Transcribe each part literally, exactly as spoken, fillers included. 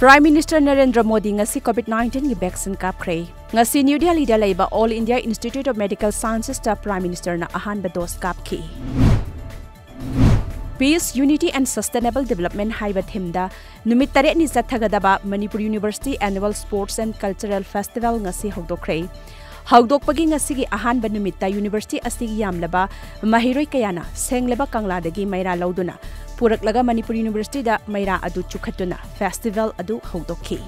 Prime Minister Narendra Modi ꯉꯁꯤ COVID nineteen ꯒꯤ vaccine ꯀꯥꯞꯈ꯭ꯔꯦ꯫ ꯉꯁꯤ New Delhi ꯗ ꯂꯩꯕ All India Institute of Medical Sciences ꯇ Prime Minister ꯅ ꯑꯍꯥꯟꯕ dose ꯀꯥꯞꯈꯤ꯫ Peace, Unity and Sustainable Development ꯍꯥꯏꯕ theme ꯗ ꯅꯨꯃꯤꯠ ꯇꯔꯦꯠꯅꯤ ꯆꯠꯊꯒꯗꯕ Manipur University Annual Sports and Cultural Festival ꯉꯁꯤ ꯍꯧꯗꯣꯛꯈ꯭ꯔꯦ꯫ ꯍꯧꯗꯣꯛꯄꯒꯤ ꯉꯁꯤꯒꯤ ꯑꯍꯥꯟꯕ ꯅꯨꯃꯤꯠꯇ university ꯑꯁꯤꯒꯤ ꯌꯥꯝꯂꯕ ꯃꯍꯩꯔꯣꯏ ꯀꯌꯥꯅ ꯁꯦꯡꯂꯕ ꯀꯪꯂꯥꯗꯒꯤ ꯃꯩꯔꯥ ꯂꯧꯗꯨꯅ ꯄꯨꯔꯛꯂꯒ Manipur University ꯗ ꯃꯩꯔꯥ ꯑꯗꯨ ꯆꯨꯈꯠꯇꯨꯅ festival ꯑꯗꯨ ꯍꯧꯗꯣꯛꯈꯤ꯫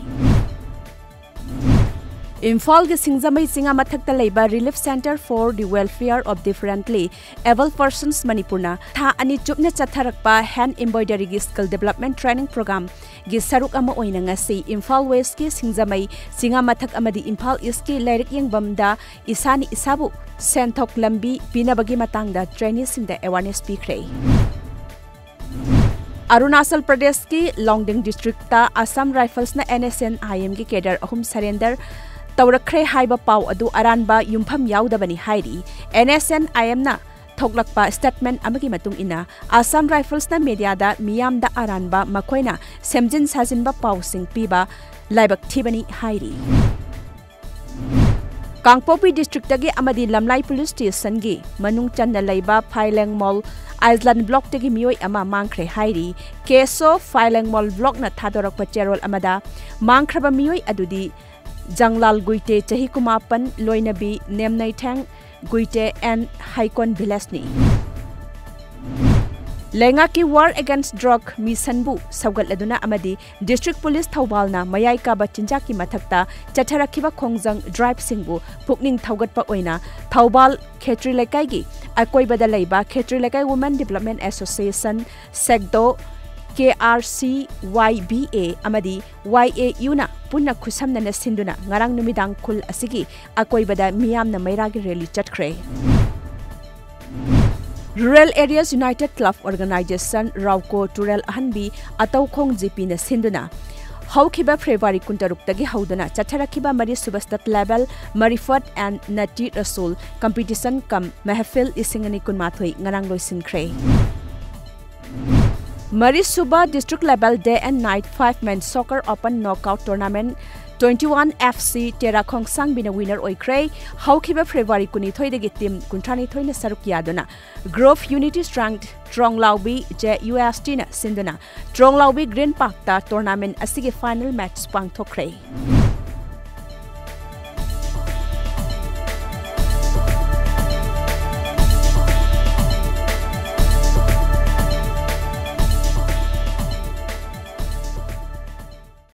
ꯏꯝꯐꯥꯜꯒꯤ ꯁꯤꯡꯖꯃꯩ ꯆꯤꯉꯥ ꯃꯊꯛꯇ ꯂꯩꯕ Relief Centre for the Welfare of Differently Abled Persons ꯃꯅꯤꯄꯨꯔꯅ ꯊꯥ ꯑꯅꯤ ꯆꯨꯞꯅ ꯆꯠꯊꯔꯛꯄ hand embroidery ꯒꯤ skill development training program ꯒꯤ ꯁꯔꯨꯛ ꯑꯃ ꯑꯣꯏꯅ ꯉꯁꯤ ꯏꯝꯐꯥꯜ West ꯀꯤ ꯁꯤꯡꯖꯃꯩ ꯆꯤꯉꯥ ꯃꯊꯛ ꯑꯃꯗꯤ ꯏꯝꯐꯥꯜ East ꯀꯤ ꯂꯥꯏꯔꯤꯛ ꯌꯦꯡꯐꯝꯗ ꯏꯁꯥꯅ ꯏꯁꯥꯕꯨ ꯁꯦꯟꯊꯣꯛ ꯂꯝꯕꯤ ꯄꯤꯅꯕꯒꯤ ꯃꯇꯥꯡꯗ trainee ꯁꯤꯡꯗ awareness ꯄꯤꯈ꯭ꯔꯦ꯫ ꯑꯔꯨꯅꯥꯆꯜ ꯄ꯭ꯔꯗꯦꯁꯀꯤ ꯂꯣꯡꯗꯤꯡ district ꯇ Assam Rifles ꯅ NSCN-IM ꯒꯤ cadre ꯑꯍꯨꯝ surrender ꯇꯧꯔꯛꯈ꯭ꯔꯦ ꯍꯥꯏꯕ ꯄꯥꯎ ꯑꯗꯨ ꯑꯔꯥꯟꯕ ꯌꯨꯝꯐꯝ ꯌꯥꯎꯗꯕꯅꯤ ꯍꯥꯏꯔꯤ꯫ NSCN-IM ꯅ ꯊꯣꯛꯂꯛꯄ statement ꯑꯃꯒꯤ ꯃꯇꯨꯡ ꯏꯟꯅ, Assam Rifles ꯅ media ꯗ ꯃꯤꯌꯥꯝꯗ ꯑꯔꯥꯟꯕ, ꯃꯈꯣꯏꯅ ꯁꯦꯝꯖꯤꯟ ꯁꯥꯖꯤꯟꯕ ꯄꯥꯎꯁꯤꯡ ꯄꯤꯕ ꯂꯥꯏꯕꯛ ꯊꯤꯕꯅꯤ ꯍꯥꯏꯔꯤ꯫ ꯀꯥꯡꯄꯣꯛꯄꯤ district ꯇꯒꯤ ꯑꯃꯗꯤ ꯂꯝꯂꯥꯏ police station ꯒꯤ ꯃꯅꯨꯡ ꯆꯟꯅ ꯂꯩꯕ ꯐꯥꯏꯂꯦꯡꯃꯣꯜ Island block ꯇꯒꯤ ꯃꯤꯑꯣꯏ ꯑꯃ ꯃꯥꯡꯈ꯭ꯔꯦ ꯍꯥꯏꯔꯤ꯫ KSO ꯐꯥꯏꯂꯦꯡꯃꯣꯜ block ꯅ ꯊꯥꯗꯣꯔꯛꯄ ꯆꯦꯔꯣꯜ ꯑꯃꯗ, ꯃꯥꯡꯈ꯭ꯔꯕ ꯃꯤꯑꯣꯏ ꯑꯗꯨꯗꯤ ꯖꯪꯂꯥꯜ ꯒꯨꯏꯇꯦ, ꯆꯍꯤ ꯀꯨꯟꯃꯥꯄꯟ, ꯂꯣꯏꯅꯕꯤ ꯅꯦꯝꯅꯩꯊꯦꯡ ꯒꯨꯏꯇꯦ and ꯍꯩꯀꯣꯟ village ꯅꯤ꯫ ꯂꯩꯉꯥꯛꯀꯤ War Against Drug mission ꯕꯨ ꯁꯧꯒꯠꯂꯗꯨꯅ ꯑꯃꯗꯤ District Police ꯊꯧꯕꯥꯜꯅ ꯃꯌꯥꯏ ꯀꯥꯕ ꯆꯤꯟꯖꯥꯛꯀꯤ ꯃꯊꯛꯇ ꯆꯠꯊꯔꯛꯈꯤꯕ ꯈꯣꯡꯖꯪ drive ꯁꯤꯡꯕꯨ ꯄꯨꯛꯅꯤꯡ ꯊꯧꯒꯠꯄ ꯑꯣꯏꯅ ꯊꯧꯕꯥꯜ ꯈꯦꯇ꯭ꯔꯤ ꯂꯩꯀꯥꯏꯒꯤ ꯑꯀꯣꯏꯕꯗ ꯂꯩꯕ ꯈꯦꯇ꯭ꯔꯤ ꯂꯩꯀꯥꯏ Women Development Association, ꯁꯦꯛꯗꯣ, KRCYBA ꯑꯃꯗꯤ YAU ꯅ ꯄꯨꯟꯅ ꯈꯨꯠꯁꯝꯅꯅ ꯁꯤꯟꯗꯨꯅ ꯉꯔꯥꯡ ꯅꯨꯃꯤꯗꯥꯡ ꯈꯨꯜ ꯑꯁꯤꯒꯤ ꯑꯀꯣꯏꯕꯗ ꯃꯤꯌꯥꯝꯅ ꯃꯩꯔꯥꯒꯤ rally ꯆꯠꯈ꯭ꯔꯦ꯫ Rural Areas United Club Organization, ꯔꯥꯎꯀꯣ, ꯇꯨꯔꯦꯜ ꯑꯍꯟꯕꯤ ꯑꯇꯧꯈꯣꯡ GP ꯅ ꯁꯤꯟꯗꯨꯅ ꯍꯧꯈꯤꯕ February ꯀꯨꯟꯇꯔꯨꯛꯇꯒꯤ ꯍꯧꯗꯨꯅ ꯆꯠꯊꯔꯛꯈꯤꯕ ꯃꯔꯤꯁꯨꯕ state level Marifat and Nati Rasool competition cum ꯃꯦꯍꯐꯤꯜ ꯂꯤꯁꯤꯡ ꯑꯅꯤ ꯀꯨꯟꯃꯥꯊꯣꯏ ꯉꯔꯥꯡ ꯂꯣꯏꯁꯤꯟꯈ꯭ꯔꯦ꯫ ꯃꯔꯤꯁꯨꯕ District Level Day and Night Five Men Soccer Open Knockout Tournament twenty-one F C Tera ꯈꯣꯡꯁꯥꯡꯕꯤꯅ winner ꯑꯣꯏꯈ꯭ꯔꯦ꯫ ꯍꯧꯈꯤꯕ February ꯀꯨꯟꯅꯤꯊꯣꯏꯗꯒꯤ team ꯀꯨꯟꯊ꯭ꯔꯥꯅꯤꯊꯣꯏꯅ ꯁꯔꯨꯛ ꯌꯥꯗꯨꯅ Group Unity Strength ꯇ꯭ꯔꯣꯡꯂꯥꯎꯕꯤ J U S T ꯅ ꯁꯤꯟꯗꯨꯅ ꯇ꯭ꯔꯣꯡꯂꯥꯎꯕꯤ Green Park ꯇ tournament ꯑꯁꯤꯒꯤ final match ꯄꯥꯡꯊꯣꯛꯈ꯭ꯔꯦ꯫